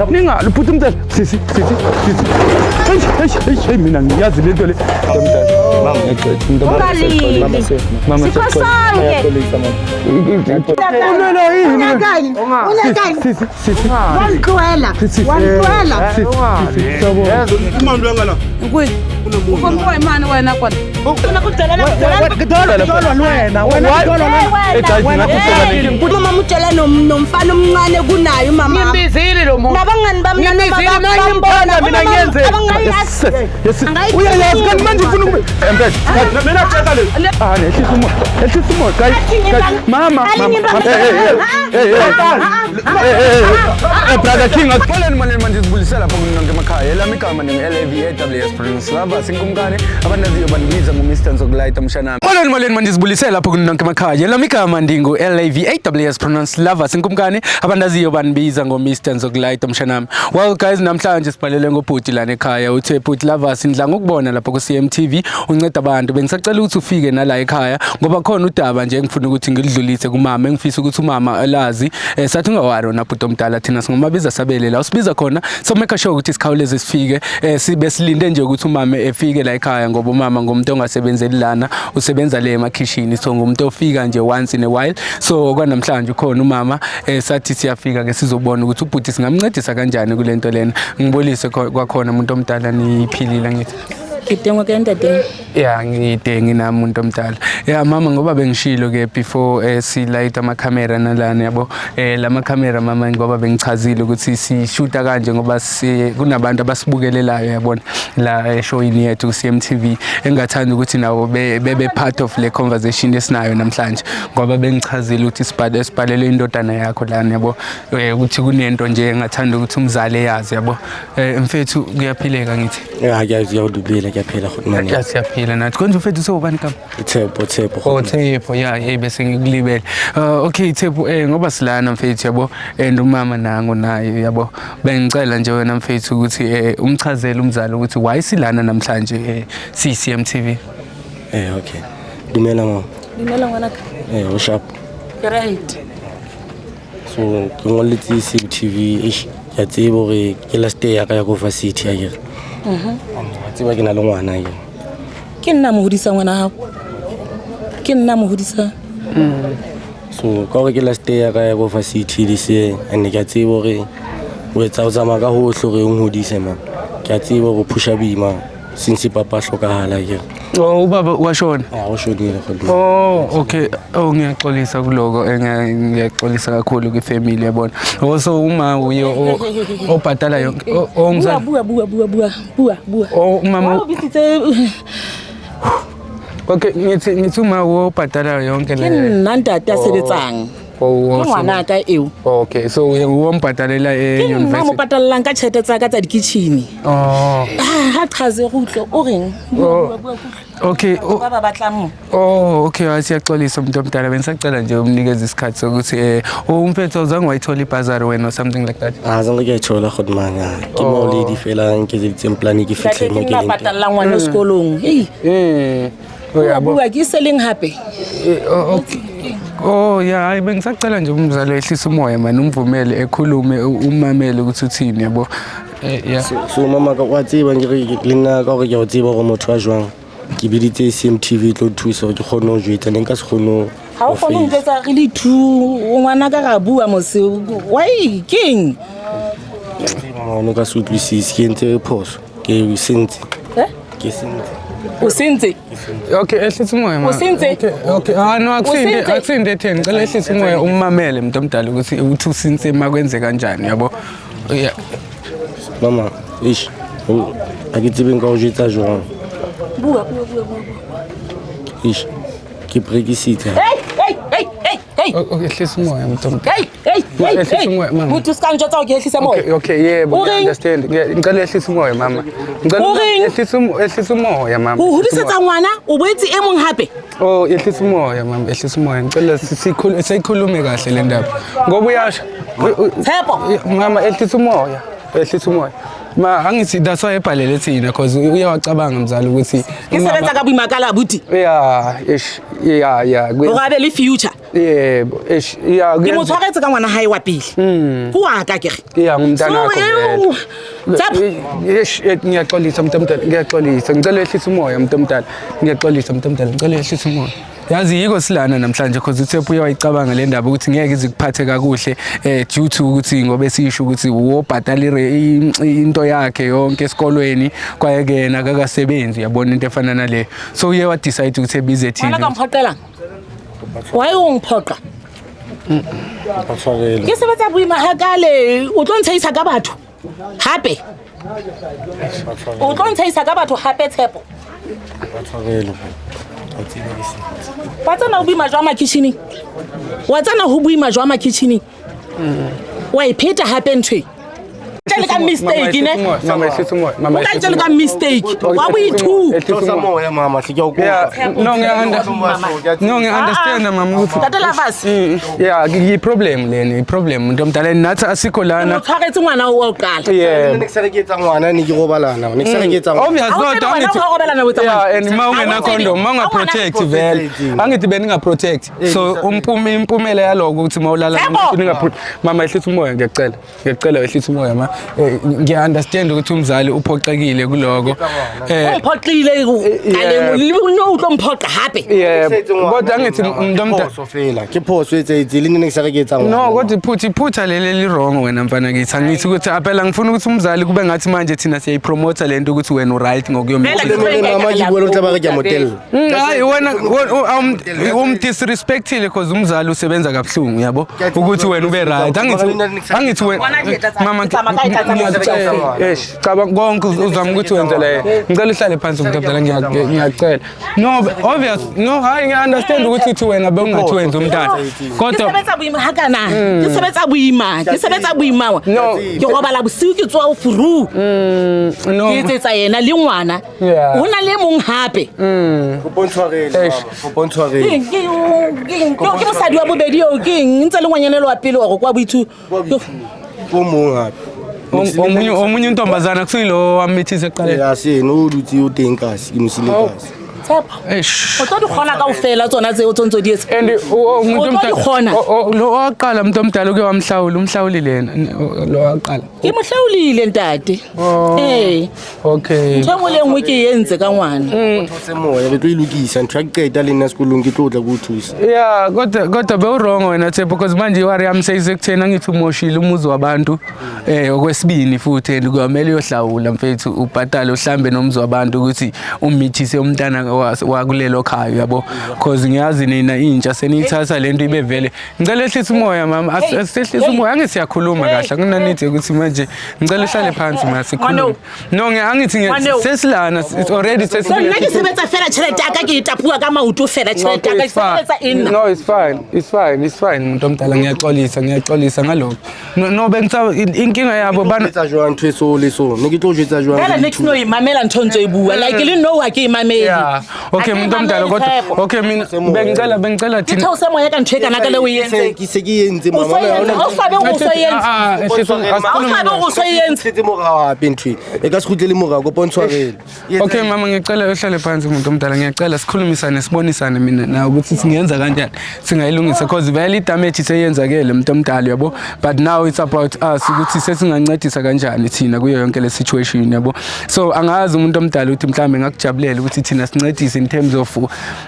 Ningalwi bhuti umntana. Sisi, sisi, sisi. Eish, eish, eish, hey, mina ngiyazi lento le. Ungalili. Mama, Sikho sonke. Ulwela yini? Unyakani? Unyakani? Sisi, sisi. Wangitloela. Sisi. Wangitloela. Sisi, sisi. Sawubona. Ukompoe mani wena kona. Umama utshela nomfana omncane kunaye umama. Ngimbizile lo muntu. Nabangani bami Ngimbizile, mina ngimthanda, mina ngiyenze. Yes, yes. Uyayazi kanti manje ufuna ukube. Empela. Mina tshela le. Ah, nehlisa umoya. Ehlisa umoya, guys. Guys, mama, mama. Hey, hey, hey. Hey, hey. Hey, hey, hey. Brother King, akupholeni manje manje sibulisela lapho kunonke emakhaya. Elami igama ningu-LAVAWS Prince Lava sinkumkani abandaziyo bandibiza ngo-Mr Nzokulayita mshanami. Molweni molweni manje sibulisela lapho kunonke emakhaya. Elami igama ndingu-LAVAWS Prince Lava sinkumkani abandaziyo bandibiza ngo-Mr Nzokulayita mshanami. Well guys, namhlanje sibhalele ngobhuti lana ekhaya. Uthe bhuti Lava sindla ngokubona lapho ku-CMTV unceda abantu. Bengisacela ukuthi ufike nala ekhaya ngoba khona udaba nje engifuna ukuthi ngilidlulise kumama, engifisa ukuthi umama alazi. Sathi ungawari wena bhuti omdala, thina singomabiza sabele la usibiza khona, so make sure ukuthi sikhawuleze sifike. Sibe silinde nje ukuthi umama efike la ekhaya ngoba umama ngumuntu ongasebenzeli lana, usebenza le emakhishini, so ngumuntu ofika nje once in a while. So kwanamhlanje ukhona umama, sathi siyafika ke sizobona ukuthi ubhuti singamncedisa kanjani kule nto lena. Ngibulise kwakhona umuntu omdala, niphilile ngithi? Ke teng ke ntate. Ya, ngidenge nami umuntu omdala. Ya mama, ngoba bengishilo ke before silayita amakhamera nalana yabo, lamakhamera mama, ngoba bengichazile ukuthi sishuta kanje ngoba kunabantu abasibukelelayo yabona la eshowini yethu ku CMTV, engathanda ukuthi nabo bebe part of le conversation esinayo namhlanje, ngoba bengichazile ukuthi sibhalele indodana yakho lana yabo, ukuthi kunento nje engathanda ukuthi umzali eyazi yabo. Mfethu, kuyaphileka ngithi? Ya, ke a dumela, ke a phela gotmane. Ya, siyaphila nathi. Konje mfethu sewubani kama? Tshepo, Tshepo. Oh, Tshepo, ya, hey, bese ngikulibele. Okay Tshepo, ngoba silana mfethu yabo, and umama nangu naye yabo. Bengicela nje wena mfethu ukuthi umchazele umzali ukuthi why silana namhlanje CCMTV. Okay. Dumela mama. Dumela ngwanaka. O sharp. Ke right. So ke ngolletse CMTV, eish, ke a tseba hore ke last day ya ka ya ko varsity akere. Wa tseba ke na le ngwana akere. Ke nna mo hodisa ngwana hao. Ke nna mo hodisa. So ka hore ke last day ya ka ya ko varsity this year, and ke a tseba hore o etsa o tsamaya ka hohle hore o nhodise man. Ke a tseba hore o phusha boima since papa a hlokahala akere. Oh, ubaba washona. Ah, o shonile kgotsi. Oh, okay. Oh, ngiyaxolisa kuloko, ngiyaxolisa kakhulu kwi-family yabona. Oh, so uma uye obhatala yonke. Oh, Bua mzali. bua bua bua bua bua bua. Oh, mama. Wa o bitsitse Okay, ngithi uma obhatala yonke ke le. nna ntate a sebetsang. Oh, Ke ngwanaka eo. Okay, so uyombhadalela Ke nna mo e-university. patallang ka tjhelete tsa ka tsa dikitjhini. Oh. Ah, ha qhaze go utlwe o reng? Bua Oh. bua bua kutlwe. Okay. Oh, Ba ba batlang mo. oh okay, siyacolisa umuntu omdala. Bengisacela nje umnikeze isikhathi sokuthi oh umfethu, awuzange wayithola ibhazari wena or something like that? Ah, zange ke a e thola kgotmane. Ke mo lady fela nkeditseng plan ke Ntate fihle mo ke ke nna leng teng. patallang ngwana sekolong. Hei. Uyabo. Bua ke seleng hape. Oh, okay. Oh yeah, hayi, bengisacela nje umzali ehlisa umoya man, umvumele ekhulume, umamele ukuthi uthini yabo. Yeah. So mama ka wa tseba nkere le nna ka hore ke a o tseba hore motho a jwang. Ke biditse CMTV e tlo thusa hore ke kgone ho jwetsa, ne nka se kgone ho Ha o kgone ho njwetsa re le two, ngwana ka ra bua mose. Why keng? Mama, o ka se utlwisise, ke entse phoso. Ke sentse. Eh? Ke sentse. O sentse? Okay, ehlisa umoya ma. O sentse? Okay. Ah no, akusinde sentse? akusinde etheni. Ngicela ehlisa umoya umamele umuntu omdala ukuthi uthi usinse makwenze kanjani yabo. Yeah. Mama, eish. Ha ke tsebe nka o jwetsa jwang. Bua bua bua bua. Eish. Ke brekisitse. Hey, hey, hey, hey, hey. Okay, ehlisa umoya umuntu omdala. Hey, hey, hey, Ehlisa hey. umoya, mama. Motho o ska njwetsa hore ke ehlise moya. Okay, yebo, O reng? understand. Ngicela ehlisa umoya mama. Ngicela O reng? ehlisa umoya mama. O hodisetsa ngwana, o boetse e mong hape. Oh, ehlisa umoya mama, ehlisa umoya. Ngicela sikhulume kahle le ndaba. Ngoba uyasho. Tshepo. Mama, ehlisa umoya. Ehlisa umoya. Ma, angithi that's why ebhalele thina because uyawacabanga mzali ukuthi Ke sebetsa ka boima ka la abuti. Yeah, ish, yeah. Hore a be le future. Yebo, eish, ya. Ke mo tshwaretse ka ngwana hae wa pele. Ke wa ka kere. Ya, ngumntanakho So, vele. Tshepo. Eish, ngiyaxolisa mntomdala, ngiyaxolisa. Ngicela wehlise umoya mntomdala. Ngiyaxolisa mntomdala, ngicela wehlise umoya. Yazi yiko silana namhlanje because uTshepo uyayicabanga le ndaba ukuthi ngeke izikuphathe kakuhle due to ukuthi ngoba sisho ukuthi wobhadala into yakhe yonke esikolweni kwaye ke yena akakasebenzi, uyabona into efana naleyo. So uye wa decide ukuthi ebize Ngwana ka thina. mphoqela. Why o mphoqa? Kopa tshwarelo. Ke sebetsa boima hakale, o tlo ntshehisa ka batho. Hape. O tlo ntshehisa ka batho hape, Tshepo. Kopa tshwarelo. Wa tseba ke se. Wa tsena ho boima jwa makitjhining. Wa tsena ho boima jwa makitjhining. Wa e pheta hape ntho e. Ntle le ka mistake ne. Mama, ehlisa umoya. Mama, O ka ntle le ka mistake. Wa boithu. Tlosa moya mama, hle ke a o kopa. Yeah, no, no, ngiya-understand mama ukuthi Ntate Lavas. Yeah, yi-problem lena, i-problem umuntu omdala nathi asikho O lana. tshwaretse ngwana o wa o qala. Yeah. Ne ke sa re ke etsa ngwana, ne ke robalana. Ne ke sa re ke etsa ngwana. Obvious Ha o kodwa tsebe wena angithi o robalana o etsa Yeah, ngwana. and ma ungena Ha o tsebe. condom, ma Ha ngwana- unga-protect vele. Protecting. Angithi beninga-protect. So impumela yaloko ukuthi ma ulala Tshepo! nomuntu mama, ehlisa umoya, ngiyacela. Ngiyacela wehlisa umoya ma. Ngiya-understand ukuthi umzali uphoxekile kuloko. O mphoqile qaleng, no o tlo mphoqa hape. Yeah, kodwa angithi umuntu omdala Phoso fela. Ke phoso e etsahetseng le nne ne ke sa re ke etsa ngwana. No, kodwa iphutha leli li-wrong wena mfana kithi. Angithi ukuthi aphela ngifuna ukuthi umzali kube ngathi manje thina siyayipromota lento ukuthi wena u-right ngokuyomithisa. Vele Le mama ke bua le o tla ba re ke a motella. Hayi wena umdisrespectile because umzali usebenza kabuhlungu, yabo, ukuthi wena ube right. Angithi wena mama, eish, cabanga konke uzama ukuthi wenze le. Ngicela uhlale phansi umuntu omdala, ngiyacela. No, obvious, no, hayi, ngiya-understand ukuthi uthi wena bewungathi wenza umntana Ke kodwa sebetsa boima hakana. Ke sebetsa boima, ke sebetsa boima wa. No. Ke robala bosiu, ke tsoha o furu. No. Ke etsetsa yena le ngwana. Yeah. Ho na le e mong hape. Kopa o ntshwarele Eish. mama. Kopa o ntshwarele. Ke ke mosadi wa bobedi eo, ke eng ntse le ngwanyana le wa pele wa go kwa boithu. Ko mong hape. Omunye untombazana kusuyilo wamithisa ekuqaleni. Ya seno o dutse o teng kasi, ke mo sile kasi. Tshepo. Eish. O tlo di kgona kaofela tsona tseo tse ntse o di etsa. And umuntu O tlo di omdala kgona. Lo waqala umuntu omdala uke wamhlawula, umhlawulile yena lo waqala. Ke mo hlaolile ntate. Ee. Okay. Ntho e nngwe le e nngwe ke e entse ka ngwana. Theose moya, re tlo e lokisa ntho ya ke qeta le nna sekolong ke tlo tla ke o thusa. Yeah, kodwa bewuwrong wena Tshepo because manje iwari yami seyisekutheni angithi umoshile umuzi wabantu okwesibini futhi and kuyamele uyohlawula mfethu, ubhadale uhlambe nomzi wabantu ukuthi umithise umntana wakulelo khaya, yabo, because ngiyazi nina intsha seniyithatha lento ibe vele. Ngicela ehlise umoya mama, asehlise umoya, angithi siyakhuluma kahle, akunanithi ukuthi manje ngicela uhlale phansi ma sikhulume. No, angithi sesilana, it's already So nna ke sesilana. sebetsa fela tjhelete ya ka, ke e tapuwa ka maoto fela tjhelete ya ka, ke It's fine. sebeletsa eng nna? No, it's fine. It's fine. It's fine. Umuntu omdala, ngiyaxolisa, ngiyaxolisa ngalokho. No, no, bengitsa inkinga yabo bana Etsa jwang ntho e so le so? Ne ke tlo jwetsa jwang? Fela ne ke seno e mamela ntho ntse e bua. Like le no ha ke e mamele. Yeah. Okay, Ha ke e umuntu omdala mamele, kodwa Tshepo. okay mina bengicela Ke thina theose moya ka ntho e kana ka le o e entseng. Ke se ke entse O mama. so e entse, ha o swabe hore o so e entse. Ah, Ha o swabe hore o so e entse. Setse morao hape ntho e. E ka se kgutlele morao, kopa o ntshwarele. Okay mama, ngicela uhlale phansi umuntu omdala, ngiyacela sikhulumisane, sibonisane mina nawe ukuthi singenza kanjani, singayilungisa because vele i-damage seyenzakele umuntu omdala, yabo, but now it's about us ukuthi sesingancedisa kanjani thina kuyo yonke le situation, yabo. So angazi umuntu omdala ukuthi mhlawumbe ngakujabulela ukuthi thina sincedise in terms of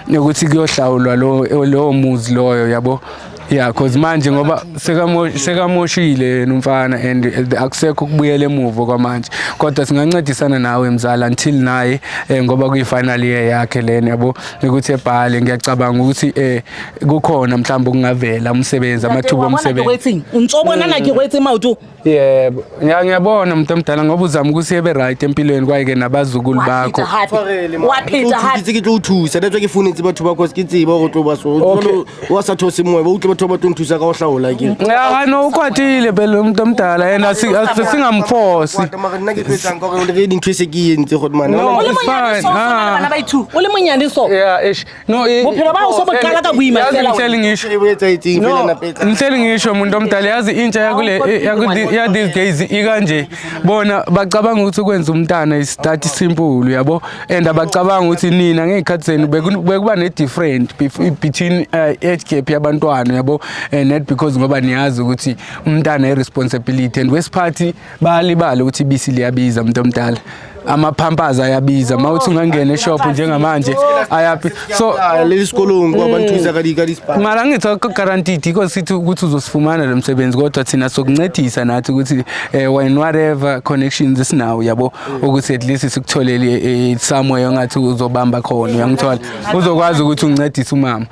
ukuthi kuyohlawulwa lo lowo muzi loyo, yabo. Yeah, cause manje ngoba sekamoshile yena umfana and akusekho ukubuyela emuva kwamanje, kodwa singancedisana nawe mzala until naye ngoba kuyi-final year yakhe lena, yabo, ukuthi ebhale. Ngiyacabanga ukuthi kukhona mhlawumbe okungavela umsebenzi, amathuba Wa bona ke omsebenzi. rwetseng? O ntso bona na ke rwetse maoto? Yebo, ngiyabona umuntu omdala ngoba uzama ukuthi ebe right empilweni kwaye-ke nabazukulu Wa bakho. pheta hape. Wa pheta hape. Ke tlo o thusa, that's why ke founetse batho ba cause ke tseba hore o tlo ba so. Okay. Jwale wa sa theose moya, ba utlwe batho ba tlo nthusa ka ho hlaola ke. Ya, no, ukwatile phela umuntu omdala yena, singamforce. Mara nna ke tlo etsang ka hore le dintho e se ke e entse hore man. No. O le It's monyane fine. so, o tshwana le Ah. bana ba i-two. O le monyane so. Yeah, ish. No, Bophelo ba hao so bo qala ka boima Yazi fela ngihleli ngisho. E etsahetseng fela No, napa e ngihleli ngisho umuntu omdala, yazi intsha yakule ya these days ikanje. Bona bacabanga ukuthi ukwenza umntana is that simple, yabo, and abacabanga ukuthi nina ngey'khathi zenu bekuba ne-different between age gap yabantwana, yabo, and not because ngoba niyazi ukuthi umntana i-responsibility, and wesiphathi bayalibala ukuthi ibisi liyabiza, umuntu omdala, ama-Pampers ayabiza, uma uthi ungangena e-shop njengamanje ayaphi, so Le sekolong kwa ba nthusa ka di spa. Mara angithi akukho guaranteed, yikho sithi ukuthi uzosifumana lo msebenzi, kodwa thina sokuncedisa nathi ukuthi when whatever connections esinawo, yabo, ukuthi at least sikutholele somewhere ongathi uzobamba khona, uyangithola, uzokwazi ukuthi uncedise umama.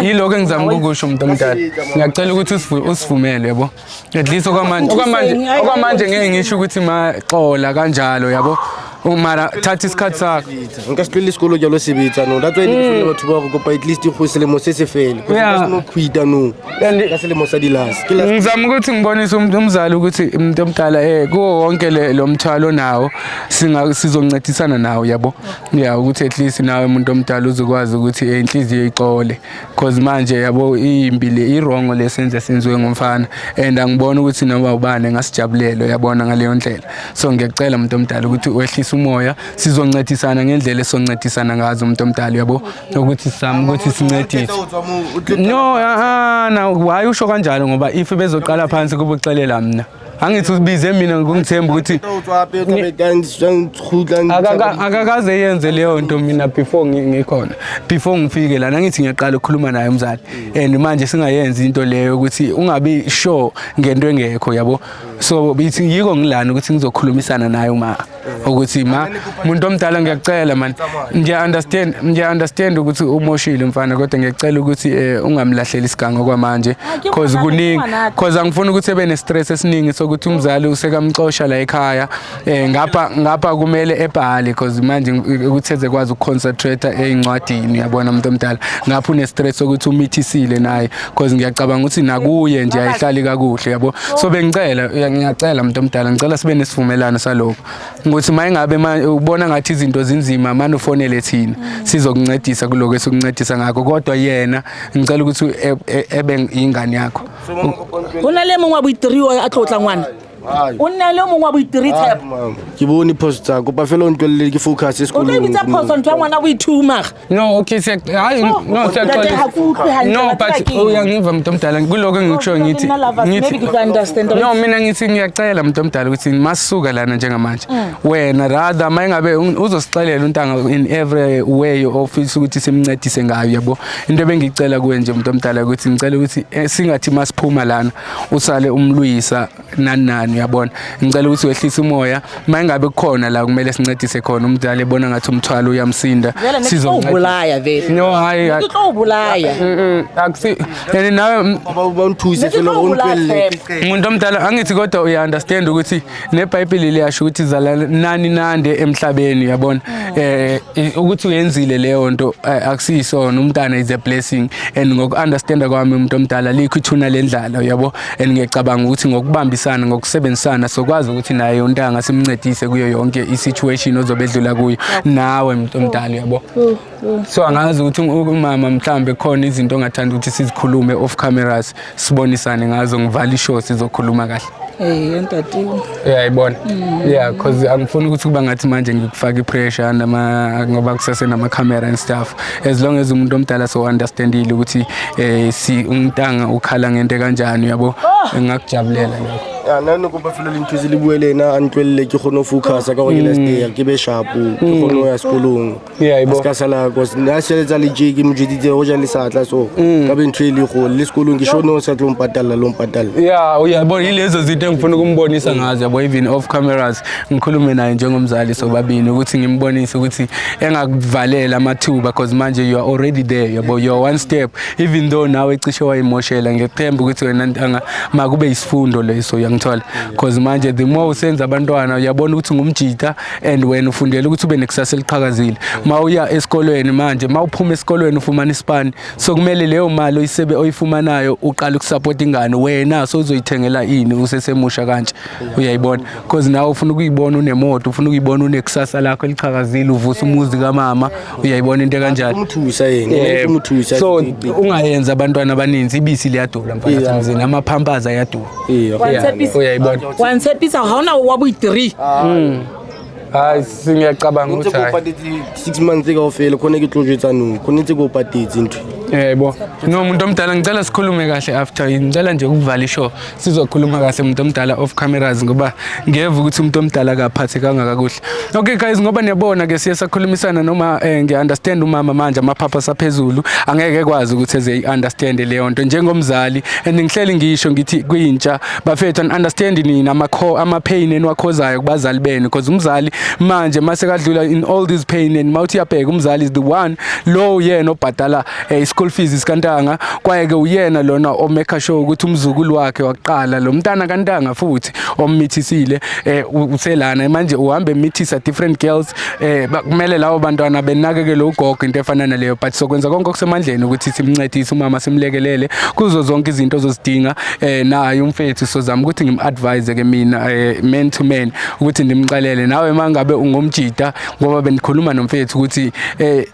Yilokho engizama ukukusho, umuntu omdala, ngiyacela ukuthi usivumele, yabo, at least okwamanje ngeke ngisho ukuthi maxola kanjalo, yabo, mara thatha isikhathi sakho. Nka se tlwele sekolo jalo sebetsa, no, that's why ne ke founela batho ba go kopa at least go selemo se se fele. Ka se no quita, no, ka selemo sa di-last ke last. Ngizama ukuthi ngibonise umzali ukuthi umuntu omdala kuwo wonke lo mthwalo nawo singa sizoncedisana nawo, yabo, ya, ukuthi at least nawe umuntu omdala uzokwazi ukuthi inhliziyo ixole, cause manje, yabo, imbi le i-wrong lesenze senziwe ngumfana, and angiboni ukuthi noma ubani engasijabulela, uyabona, ngaleyo ndlela. So ngiyacela, umuntu omdala, ukuthi wehlise umoya, sizoncedisana ngendlela esoncedisana ngazo, umuntu omdala, yabo, ukuthi sizame ukuthi sincedise. No, ah, na why usho kanjalo? Ngoba if bezoqala phansi kube uxelela mina, angithi ubize mina ngokungithemba ukuthi akakaze yenze leyo nto mina before ngikhona, before ngifike lana. Angithi ngiyaqala ukukhuluma naye umzali, and manje singayenzi into leyo ukuthi ungabi sure ngento engekho, yabo. So bithi yiko ngilana ukuthi ngizokhulumisana naye uma ukuthi ma umuntu omdala, ngiyakucela man, ngiya understand ukuthi umoshile mfana, kodwa ngiyacela ukuthi ungamlahleli isiganga kwamanje, cause kuningi, cause angifuni ukuthi ebe ne-stress esiningi sokuthi umzali usekamxosha la ekhaya, ngapha ngapha kumele ebhale, cause manje ukuthi eze kwazi uku-concentrate ey'ncwadini, uyabona, umuntu omdala, ngapha une-stress sokuthi umithisile naye, cause ngiyacabanga ukuthi nakuye nje ayihlali kakuhle, yabo. So bengicela, ngiyacela, umuntu omdala, ngicela sibe nesivumelano salokho ukuthi uma ingabe ubona ngathi izinto zinzima, mane ufonele thina, sizokuncedisa kuloko esikuncedisa ngakho, kodwa yena ngicela ukuthi ebe ingane yakho. Go na le mongwe wa boitiri o a tlotla ngwana, o nna le mongwe wa boitiri, Tshepo. Ke bone phoso tsa kopa fela o ntwelele ke focus O tlo sekolong. e bitsa phoso ntho ya ngwana boithumaga? No, okay, siya hayi, no. Ntate, ha ke utlwe hantle, No, wa tseba but keng? Uyangiva, umuntu omdala, kuloko engikusho ngithi Nna lovers, maybe ke tlo understand. No, mina ngithi ngiyacela, umuntu omdala, ukuthi masuka lana njengamanje, wena rather uma ingabe uzosixelela untanga in every way ofisa ukuthi simncedise ngayo, yabo. Into ebengicela kuwe nje, umuntu omdala, ukuthi ngicela ukuthi singathi masiphuma lana usale umlwisa nani nani, uyabona. Ngicela ukuthi wehlise umoya, uma ingabe kukhona la kumele sincedise khona, umdala ebona ngathi umthwalo uyamsinda, Vele ne ke tlo o bolaya vele. No, hayi. Ke tlo o bolaya. Akusi and nawe Ba nthuse Ne ke fela tlo o o bolaya, ntwelele. Tshepo. Umuntu omdala, angithi kodwa uya-understand ukuthi nebhayibheli liyasho ukuthi zala nani nande emhlabeni, uyabona, ukuthi uyenzile leyo nto, akusiyisona, umntana is a blessing, and ngoku-understanda kwami, umuntu omdala, likho ithuna lendlala, uyabo, and ngiyacabanga ukuthi ngokubambisana, ngokusebenzisana, sokwazi ukuthi naye untanga simncedise kuyo yonke i-situation ozobe edlula kuyo nawe, umuntu omdala, uyabo. So angazi ukuthi umama mhlambe khona izinto ongathanda ukuthi sizikhulume off cameras, sibonisane ngazo, ngivala i-show sizokhuluma kahle. Eh, ntate. Uyayibona, yeah, cause angifuni ukuthi kuba ngathi manje ngikufaka i-pressure nama ngoba kusase nama-camera and stuff. As long as umuntu omdala so understandile ukuthi si umntanga ukhala ngento kanjani, uyabo, ngingakujabulela lokho. Ya, nna ne kopa fela le nthuse, le bue le ena, a ntlwelele ke kgone ho focusa ka gore ke last year, ke be sharp, ke kgone ho ya sekolong. Yeah, A se ka sala, cause nna tjhelete tsa le tje ke mo jweditse ho ja le sa tla, so ka be ntho e le gole le sekolong ke sure no sa tlo mpatalla lo mpatalla. Yeah, uyabona, yilezo zinto engifuna ukumbonisa ngazo, yabo, even off cameras ngikhulume naye njengomzali sobabini, ukuthi ngimbonise ukuthi engakuvalela amathuba, because manje you are already there, yabo, you are one step, even though nawe cishe wayimoshela. Ngiyethemba ukuthi wena ntanga makube isifundo leso, uyangithola, because manje the more usenza abantwana, uyabona ukuthi ngumjita, and wena ufundela ukuthi ube nekusasa eliqhakazile. Ma uya esikolweni manje, ma uphuma esikolweni ufumana isipani, so kumele leyo mali oyisebe oyifumanayo uqale uku-support ingane wena, so uzoyithengela ini usesemusha kanje, uyayibona, because nawe ufuna ukuyibona unemoto, ufuna ukuyibona unekusasa lakho eliqhakazile, uvusa umuzi kamama, uyayibona into kanjalo. Umthusa yena. Yebo. Umthusa. So ungayenza abantwana abaninzi, ibisi liyadura mfana, emzini, ama-Pampers ayadura. Wa ntshepisa. Ntshepisa. Uyayibona. Wa ntshepisa ha ona wa bo-three. Hayi, singiyacabanga Ntse ukuthi ke o hayi. patetse 6 months kaofela, khona ke tlo jwetsa nou, khona ntse ke o patetse ntho. Yebo. No, muntu omdala, ngicela sikhulume kahle after. Ngicela nje ukuvala ishow. Sizokhuluma kahle, muntu omdala, off cameras, ngoba ngiyeva ukuthi umuntu omdala akaphathekanga kakuhle. Okay guys, ngoba niyabona ke siye sakhulumisana noma ngiya-understand umama manje amaphapha saphezulu angeke ekwazi ukuthi eze i-understand leyo nto njengomzali, and ngihleli ngisho ngithi kwintsha bafethu, understand nina ama-pain eniwakhozayo kubazali benu, because umzali manje mase kadlula in all this pain and mawuthi uyabheka, umzali is the one lo uyena obhadala i-school fees sikantanga, kwaye-ke uyena lona o-make sure ukuthi umzukulu wakhe wakuqala, lo mntana kantanga futhi ommithisile, uselana manje uhambe emithisa different girls, kumele labo bantwana benakekele ugogo, into efana naleyo. But sokwenza konke okusemandleni ukuthi simncedise umama, simlekelele kuzo zonke izinto ozozidinga. Naye umfethu sozama ukuthi ngim-advise ke mina, man to man, ukuthi ndimxelele nawe mangabe ungomjida, ngoba bendikhuluma nomfethu ukuthi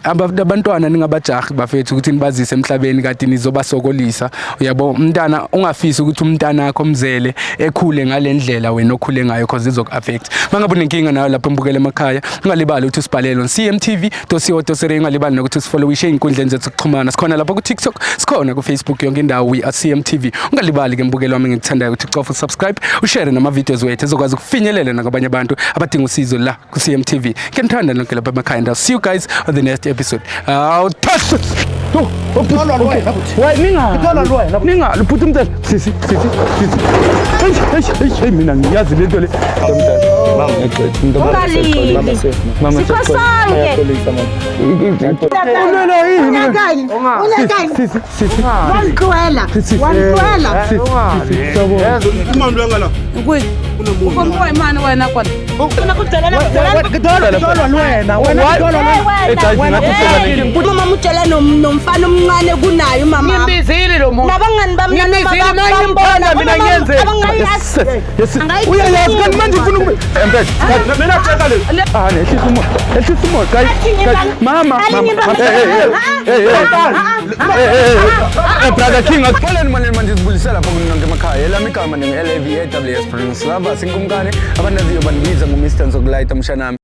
abantwana ningabajahi bafethu ukuthi nibazise emhlabeni kade nizobasokolisa, uyabo. Umntana ungafisi ukuthi umntana akho omzele ekhule ngale ndlela wena okhule ngayo, cause izoku-affect. Mangabe unenkinga nayo lapho embukele emakhaya, ungalibali ukuthi usibhalele on cmtv.co.za. Ungalibali nokuthi usifollowishe ey'nkundleni zethu zokuxhumana. Sikhona lapho ku-TikTok, sikhona ku-Facebook, yonke indawo we are CMTV. Ungalibali ke, mbukelo wami engikuthandayo, ukuthi ucofa usubscribe, ushare nama-videos wethu ezokwazi ukufinyelela nakwabanye abantu abadinga usizo la ku-CMTV. Ngiyanithanda nonke lapha emakhaya, and I'll see you guys on the next episode. Awu, ningali bhuti umntana, sisi, sisi, sisi. Eish, eish, eish, mina ngiyazi lento le. Ungalili. Mama, Sikho sonke. Ulwela yini? Unyakani? Unyakani? Sisi, sisi. Wangixwela. Wangixwela. Sisi, sisi, sawubona. Mane wena kwana. Umama utshela nomfana omncane kunaye umama. Ngimbizile lo muntu. Nabangani bami. Ngimbizile, mina ngimthanda, mina ngiyenze. Yes, uyayazi kanti manje ufuna ukube empela Mina tshela le. Ah, nehlisa umoya, ehlisa umoya, guys, guys, mama, mama, hey, hey, hey, hey, hey, hey, hey, brother King, axoleni manje, manje sibulisela lapho kunonke emakhaya. Elami igama ndingu-Lavaws Prince Lava sinkumkane, abandaziyo bandibiza ngo-Mr Nzokulayita mshanami.